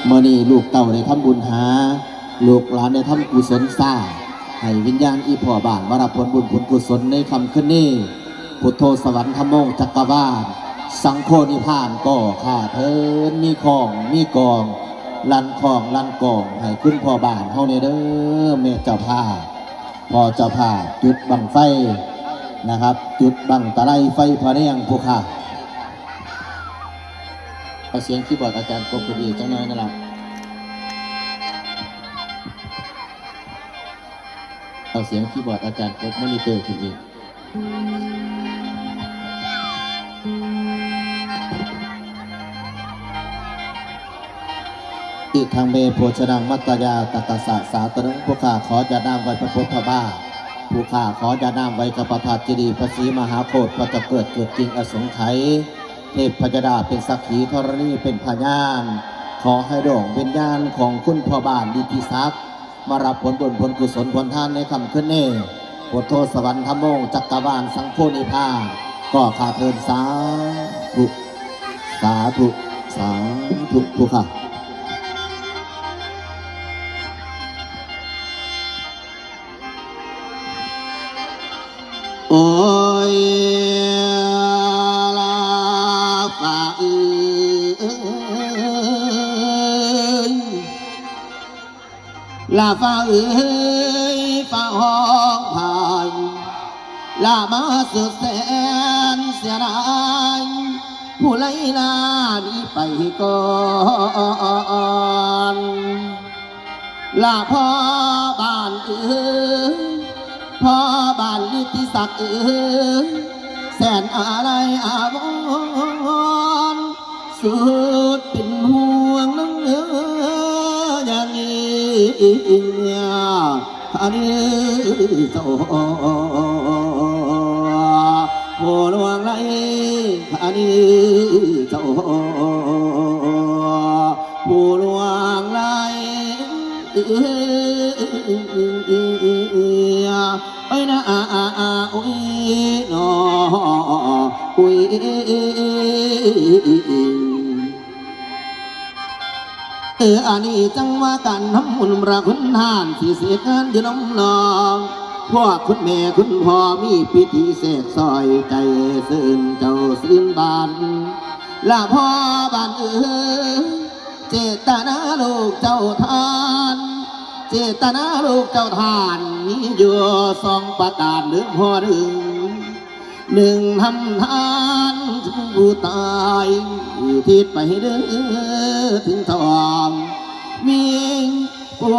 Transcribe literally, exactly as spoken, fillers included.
มื้อนี้ลูกเต้าได้ทำบุญหา ลูกหลานได้ทำกุศลสร้าง ให้วิญญาณอีพ่อบ้านมารับผลบุญผลกุศลในค่ำคืนนี้ พุทโธสวรรค์ธัมโมจักรวาล สังโฆนิพพาน ก็ข้าเทินมีของมีกอง ลั่นของลั่นกอง ให้คุณพ่อบ้านเฮาเนี่ยเด้อ แม่เจ้าภาพ พ่อเจ้าภาพจุดบั้งไฟนะครับ จุดบั้งตะไลไฟพะเนียงผู้ข้า เอาเสียงคีย์บอร์ดอาจารย์กบขึ้นอีกจังหน่อยนั่นล่ะ เอาเสียงคีย์บอร์ดอาจารย์กบมอนิเตอร์ขึ้นอีก อีกทางเมโภชนังมัตตายาตักกะสะสาตะนังผู้ข้าขอจะน้ำไว้พระพุทธบาทผู้ข้าขอจะน้ำไว้กับพระธาตุเจดีย์พระศรีมหาโพธิ์พระเจ้าเกิดเกิดจริงอสงไขย เทพพญาดาเป็นสักขีธรณีเป็นพยาน ขอให้ดวงวิญญาณของคุณพ่อบ้านนิติศักดิ์มารับผลบุญผลกุศลผลทานในค่ำคืนนี้ พุทโธสวรรค์ธัมโมจักรวาลสังโฆนิพพาน ก็ข้าเทินสาธุ สาธุ สาธุทุกข้า โอ้ย ลาฟ้าเอ้ย ลาฟ้าเอ้ย ฟ้าห้องพาย ลามาสุดแสนเสียดาย ผู้ไร้ลานี้ไปก่อน ลาพ่อบ้านเอ้ย พ่อบ้านนิติศักดิ์เอ้ย แสนอาลัยอาวรณ์ สุดเป็นห่วงนังเอ้ยอย่างนี้ อันนี้เจ้า ผู้หลวงไหล อันนี้เจ้า ผู้หลวงไหล เอ้ยนะ อา อา อา อุ้ย นอ อุ้ย เออ อันนี้จังว่าการทำบุญพระคุณทานสิเสียเงินอยู่น้องน้อง พวกคุณแม่คุณพ่อมีพิธีเสกซอยใจซื่นเจ้าซื่นบาน ละพ่อบ้านเออ เจตนาลูกเจ้าทาน เจตนาลูกเจ้าทาน มีอยู่สองประการเด้อพ่อเด้อ หนึ่งทำทานถึงผู้ตาย อุทิศไปเด้อถึงทอง มีผู้